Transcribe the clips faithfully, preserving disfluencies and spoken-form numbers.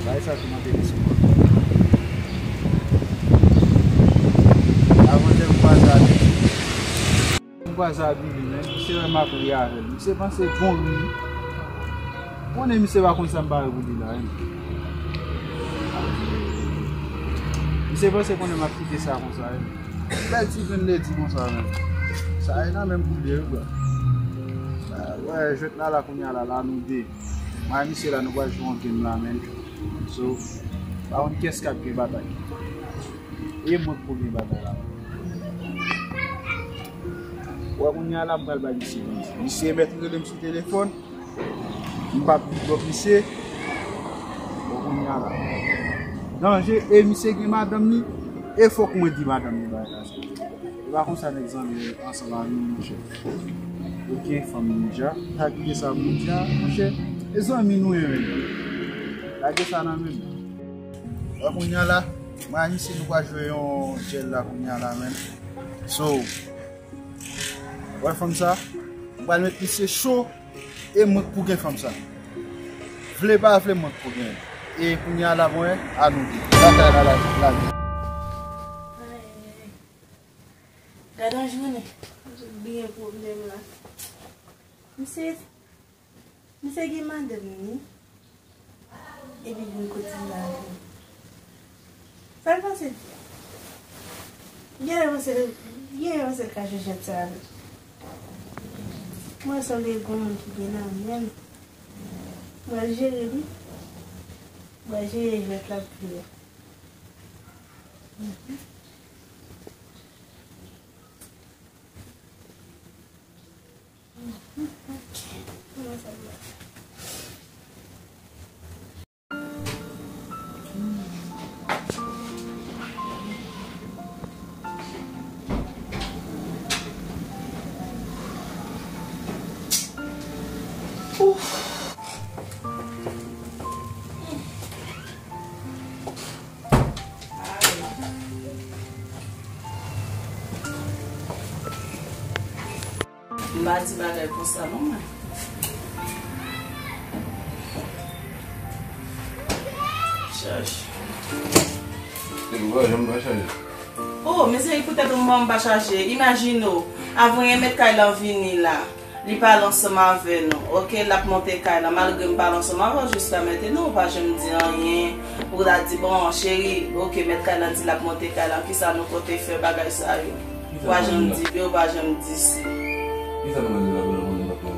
Bay sa tou nan peyi sou. Avanse m kwaze avèk. M kwaze a Billy, men misye wè m ap ri avè l. Misye panse bon ri. Konnen misye pa konn sa m pare pou li la, wi. Misye panse konnen m ap kite sa konsa, wi. Bèl ti vendredi konsa, men. Sa e nan menm koulye, wi, bro. Sa, wè, jwèt la, la, kounye a la, la, nou de. Mwen ak misye la, nou pral jwe yon game la, men. So, pa konn kiyès k ap gen batay. E mwen k pou gen batay la. Wè, kounye a la, m pral bay misye. Misye mèt rele m sou telefòn. M p ap big up misye. Bon, kounye a la. Danje, e misye gen madanm li, e fòk mwen di madanm li bagay la. E pa konsa nèg zanmi ansanm avè nou, monchè. Ou gen fanm nou deja, pa kite sa moun di a, monchè. E zanmi nou ye, menm. Lage sa nan men m. Wè, kounye a la, mwen ak misye nou pral jwe yon djèl la kounye a la, menm. So, wè fanm sa, m pral met misye cho, e mwen k pou gen fanm sa. Vle pa vle, mwen k pou gen. E kounye a la, mwen, a nou de. Batay la, la, la. Gade yon jounen. Byen pwoblèm la. Misye, misye gen madanm li. Epi vin kote m la. Sa l panse di a? Genlè panse, genlè panse l ka jwe jwèt sa avè m. Mwen sanble gon moun ki gen nan men m. Mwen jere li. Mwen jere jwèt la pou li. M pa di bagay konsa non mwen. Chèch. Se pou bagay m pa chaje. Oh, mezanmi, poutèt ou m pa chaje. Imajine w, avan yon mèt kay lan vini la. Li pale ansanm avè nou, oke? L ap monte kay la. Malgre m pale ansanm avè w jiska mentnan, ou pa janm di anyen. Ou ta di, bon, cheri, oke, mèt kay la di l ap monte kay la. Kisa nou pote fè bagay sa yo? Ou pa janm di B, ou pa janm di C. Kisa nou mande la pou nou mande l ap fè?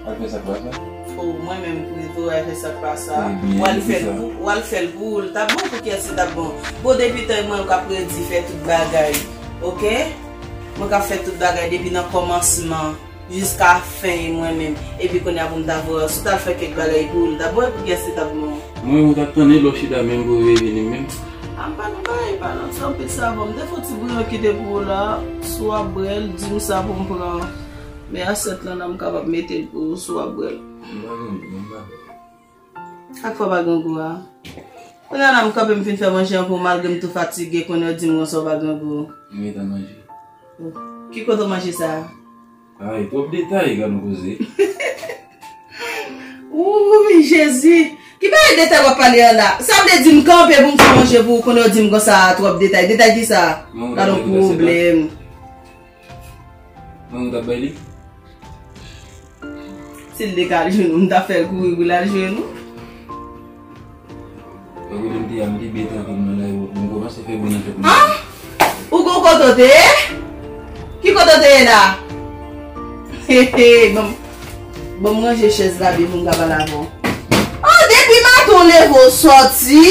Al fè sa k pa sa? O, mwen menm, pou netwayaj fè sa k pa sa. W al fè l pou, w al fè l pou ou, l t ap bon pou kiyès li t ap bon? Bon, depi tan mwen k ap redi fè tout bagay, oke? Mwen k ap fè tout bagay depi nan kòmansman. Jiska fen e mwen menm. Epi kounye a pou m ta voye w, si w t al fè kèk bagay pou ou, l t ap bon, epi kiyès li t ap bon? Mwen menm, ou t ap tann lè w chita menm pou w veye vini menm. A, m pa nan bagay, pa nan ti anpil savon. M te fè yon ti bouyon kite pou ou la. Si w ap bwè l, di m sa pou m pran. Men asyèt lan nan, m kapab mete l pou ou, si w ap bwè l. M pa gen, m pa gen. Ak fò pa gen gou a. Kounye a la m kanpe m fin fè manje an pou ou malgre m tou fatige, kounye a w di m konsa w pa gen gou. M gentan manje. Oh. Ki kote w manje sa a? Ay, twòp detay, gad yon koze. Wouy, Jezi! Ki bagay detay w ap pale an la? Sa vle di m kanpe pou m fè manje pou ou, kounye a w di m konsa twòp detay. Detay ki sa? Gad yon pwoblèm. Mwen, mwen t ap bay li. Si l te ka al jwenn ou, m t ap fè l kouri pou l al jwenn ou. Tankou lè m te a, m te byen trankil nan lari, m kòmanse fè bri nan tèt mwen. An? Ou gon kote w te ye? Ki kote w te ye la? He, he, ban m, ban m ranje chèz la byen pou m ka pale avè w. Oh, depi maten w leve w sòti,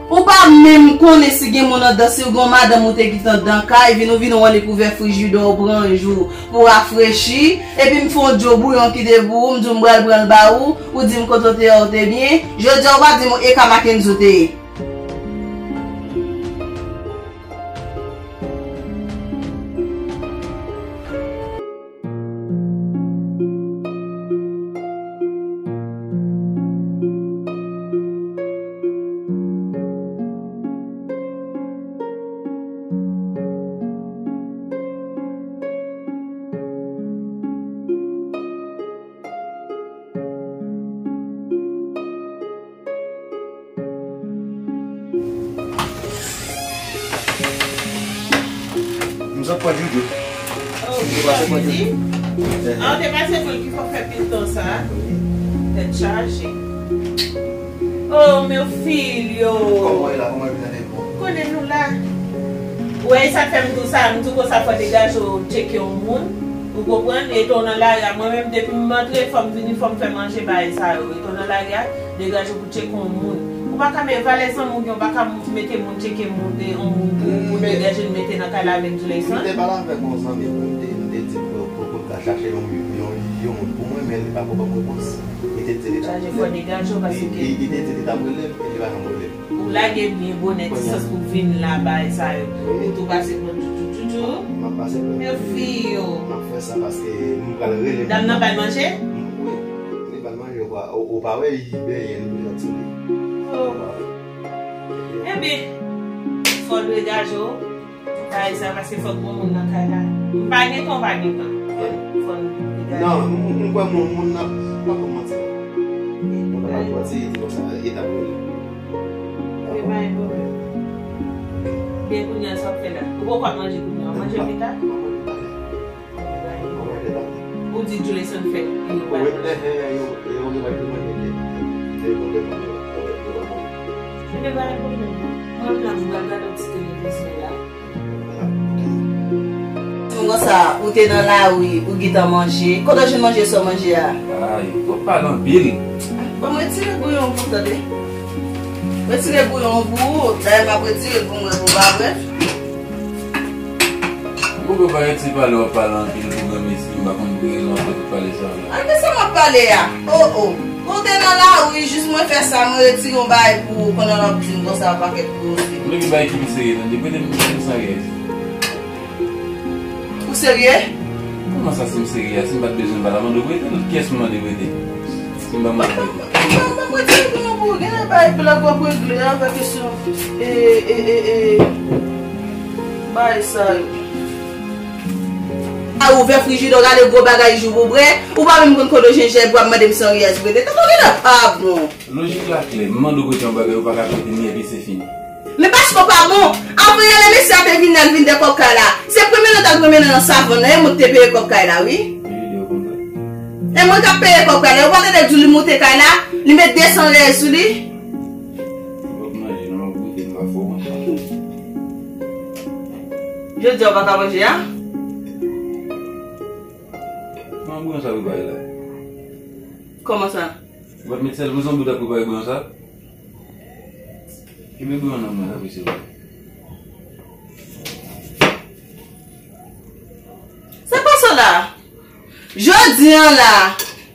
ou pa menm konnen si gen moun anndan, si w gen yon madanm ou te kite anndan kay, vin ou vin ou annik ouvè frijidè w pran jou pou rafrechi, epi m fè yon djo bouyon kite pou ou, m di w m pral pran l ba ou, ou di m kote w te ye a w te byen, jodi a w pa di m e ka Mackendy w te ye. M sot pran Jojo. Oh, m te pase pran Jojo. Ah, w te pase pran l ki fòk fè pil tan sa. Tèt chaje. Oh, men filyo. Kòman w ye la? Kòman w ye? Konnen nou la. Ou wè, e sa k fè m di w sa, m di w konsa fò degaje w tcheke yon moun. Ou konprann? Etan w nan lari a, mwen menm depi m antre, fò m vini, fò m fè manje, bagay sa yo. Etan w nan lari a, degaje w pou tcheke yon moun. Ou pa ka mete valè zanmi w gen, ou pa ka mete moun tcheke moun, e, yon moun pou, pou degaje l mete nan kay la avèk Juleison. M te pale avèk yon zanmi mwen, m te, m te di l pou, pou, pou l ka chache yon, yon, yon moun pou mwen, men li pa ko ban m repons. Li te di li t ap rele m. Chaje fò degaje w paske li, li, li te di li t ap rele m, men li pa janm rele m. Ou lage byen bonè ti sans pou vin la bay sa yo. Ou tou pase pran tchou tchou tchou tchou. M ap pase pran. Men fi yo. M ap fè sa paske m pral rele dam nan bay manje? Wi. Li bay manje, ou pa, ou, ou pa wè li benyen, li janti li. Oh. Ou pa wè. Ebyen, fò degaje w. Kay sa, paske fòk gon moun nan kay la. M pa gen tan, w pa gen tan. Fò, fò n degaje. Non, m, m, m kwè moun, moun nan pa konn manti non. Moun nan pa konn manti, e di konsa, e t ap rele. E pa gen pwoblèm. Men kounye a, sa w ap fè la? Ou poko ap manje kounye a, w ap manje pita? M ap manje talè. Ou di Juleison fè yon pral manje. Ebyen, pa gen pwoblèm. Mwen menm la, m pral gade yon ti televizyon la. Mwen konsa, ou te nan lari, ou gentan manje. Kote w jwenn manje sa w manje a? Ay, w ap pale anpil. Bon, m retire bouyon pou w tande. Retire bouyon pou ou. Dayè, m ap retire l pou m wè pou w pa wè. Ou poko pa rete pale, w ap pale anpil pou granmesi, m pa konn ki rezon w ap fè tout pale sa yo la. A, men sa m ap pale a? O, o. Mwen te nan lari, jis mwen fè sa, mwen retire yon bagay pou ou, kounye a w ap di m konsa, pakèt gwo se. Ou leve bagay ki pi serye, tande, prete m, prete m san reyèz. Ou serye? Kòman sa, si m serye a? Si m pa t bezwen pale, mande w prete l, kiyès m mande prete? Si m pa mande w prete. Mwen, mwen, mwen, ti moun pou gen bagay blag w ap regle avèk kesyon, e, e, e, e, bagay sa yo. A, ouvè frijidè, gade gwo bagay jou pou bwè, ou pa menm konn kote w jenjèb, w ap mande m san riyèz prete. Tande w gentan pa bon. Lojik la klè, m mande w prete yon bagay, ou pa ka prete m li, epi se fini. Men paske w pa bon. Avan yè, lè mesye a te vin la, l vin de kòb kay la. Se premye nan t al premye nan savann nan, e mwen ki te peye kòb kay la, wi. Li vide w konsa. E mwen k ap peye kòb kay la. Ou pa tande l di w li moute kay la, li met de san riyèz sou li. M p ap manje non, m ap goute, m pa fè w manje. Jodi a w pa ka manje a? Kòman bouyon sa prepare la? Kòman sa? Ou pa t met sèl pou zanmi w ta prepare bouyon sa? Kenbe bouyon nan men la, mesye. Sa k pase w la? Jodi a la,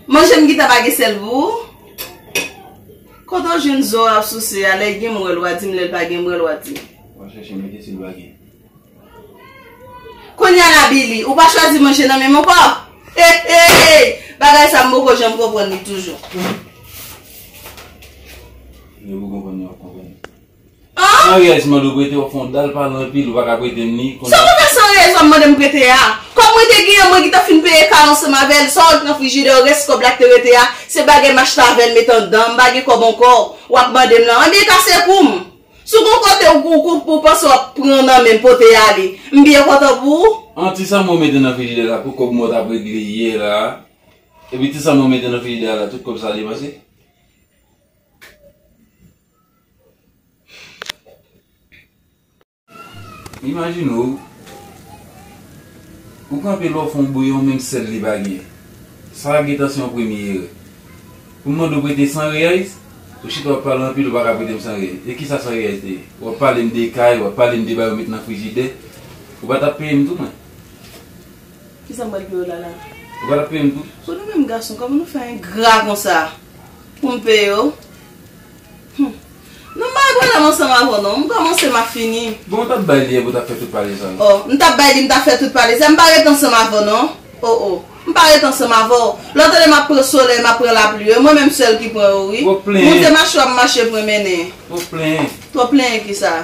manje m gentan pa gen sèl pou ou. Kote w jwenn zo w ap souse a, lè gen m wè l w a di m, lè l pa gen m wè l w a di m. W ap chèche mete si l pa gen. Kounye a la, Billy, ou pa chwazi manje nan men m ankò? He, he! Bagay sa m poko janm konprann li toujou. Lè w konprann li, w ap konprann. An? San rèyès mande w prete, w ap fè yon dal pale anpil, ou pa ka prete m li. Sa w konn fè san rèyès w ap mande m prete a? Kòb mwen te genyen, mwen gentan fin peye kay ansanm avè l, sa w nan frijidè, rès kòb la k te rete a, se bagay m achte avè l, met anndan, m pa gen kòb ankò, w ap mande m lan. Ebyen, kase kou m. Si w gon kote ou, ou, ou, ou panse w ap pran nan men m pote ale, m byen kontan pou ou. An, ti sa mwen mete nan frijidè la pou kòb mwen t ap regle yè la. Epi ti sa mwen mete nan frijidè la, tout kòb sa depanse. Imajine w, ou kanpe lè w fè yon bouyon, menm sèl li pa gen. Sa a gentan se yon premye erè. Pou m mande w prete san reyès, ou chita w ap pale anpil, ou pa ka prete m san reyès. E kisa san reyès te ye? W ap pale m de kay, w ap pale m de bagay ou met nan frijidè. Ou pa t ap peye m tou, mwen? Kisa m pral peye w la la? Ou pa t ap peye m tou? Bon, nou menm gason, kòman nou fè engra konsa pou m peye w? Hmm. Non, m pa gen pwoblèm ansanm avè w non. M kòmanse, m ap fini. Bon, ou t ap bay li yè pou w t ap fè tout pale sa. Oh, m t ap bay li, m t ap fè tout pale sa. M pa ret ansanm avè w non. Oh, oh. M pa ret ansanm avè w. Lòt ane m ap pran solèy, m ap pran lapli. E mwen menm sèl ki pran yo, wi. Twòp plenyen. Monte mache w ap mache pran mennen. Twòp plenyen. Twòp plenyen kisa?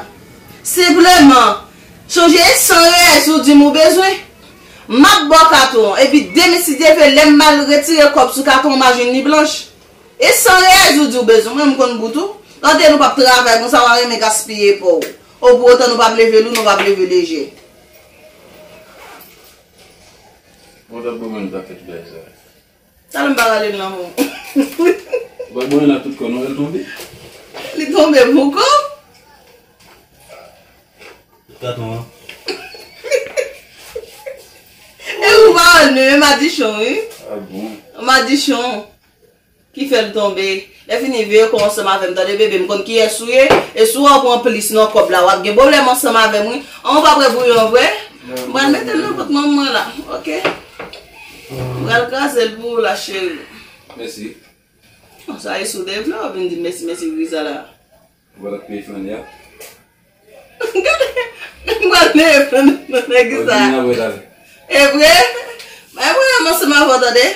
Senpleman, sonje e san reyès ou di m ou bezwen. M ap ba w katon an. Epi demen, si Dye vle, lè m al retire kòb sou katon an, m a jwenn li blanch. E san reyès ou di w bezwen, mwen m konn bout ou. Tande nou p ap travay konsa, w a renmen gaspiye pa w. O pou otan nou p ap leve lou, nou p ap leve lejè. Bon, tande mwen, nou t ap fè tout bagay sa. Talè m pa rale l nan men w. Ou pa bon la tout kò non, lè l tonbe. Li tonbe poko. Katon an. E ou pa wè l menm, e madichon, wi. Ah bon? Madichon ki fè l tonbe. Lè fini, veye kò ansanm avè m, tande bebe, m konn kiyès ou ye. E si w pran plis nan kòb la, w ap gen pwoblèm ansanm avè m, wi. An, ou pa prè pou yon vre? M pral mete l nan vant manman la. Ok. M pral kraze l pou ou la, cheri. Mèsi. Bon, sa e sou de vle, w ap vin di mèsi, mèsi, Griza la. Ou pa t ap peye flannè a? Gade, m pral peye flannè, flannè ki sa? Ou vin apre talè. E vre? Bay mwen ansanm avè w, tande?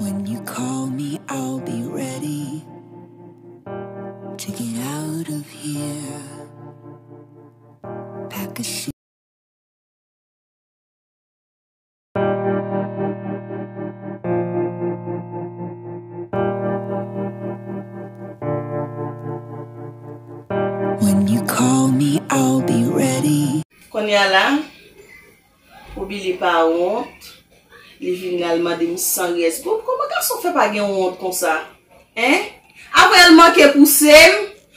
When you call me, I'll be ready to get out of here. Pack a When you call me, I'll be ready. Kounye a la, ou Billy pa wont, li vin al mande m san reyès. Bon, kòman gason fè pa gen wont konsa? Hein? Apre l manke pouse m,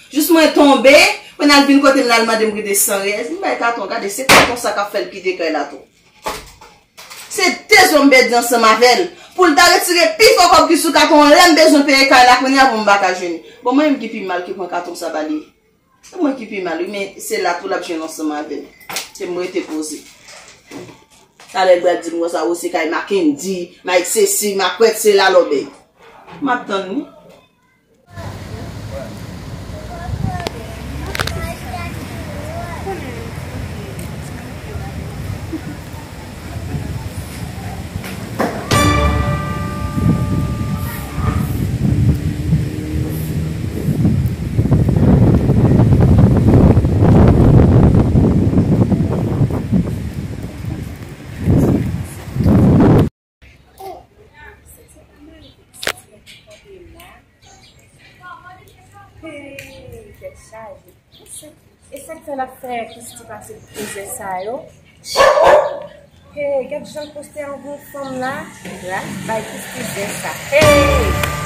jis mwen tonbe, kounye a l vin kote m la, l mande m prete san reyès. M bay katon, gade, se katon sa k ap fè l kite kay la tou. Se dezòm m pèdi ansanm avè l. Pou l ta retire pifò kòb ki sou katon an, lè m bezwen peye kay la, kounye a pou m pa ka jwenn. Bon, mwen menm ki pi mal ki pran katon sa ba li. Se mwen ki pi mal, wi, men se la tou l ap jwenn ansanm avè m. Se m rete poze. Talè l pral di m konsa, o se kay Mackendy, Mike sesi, Makwèt, se la lòbèy. M ap tann li. Hey, tèt chaje. E sa k fè l ap fè Christy pase tout zen sa yo? Hey, gad jan l poste anvan fanm la. Gras bay Christy zen sa. Hey!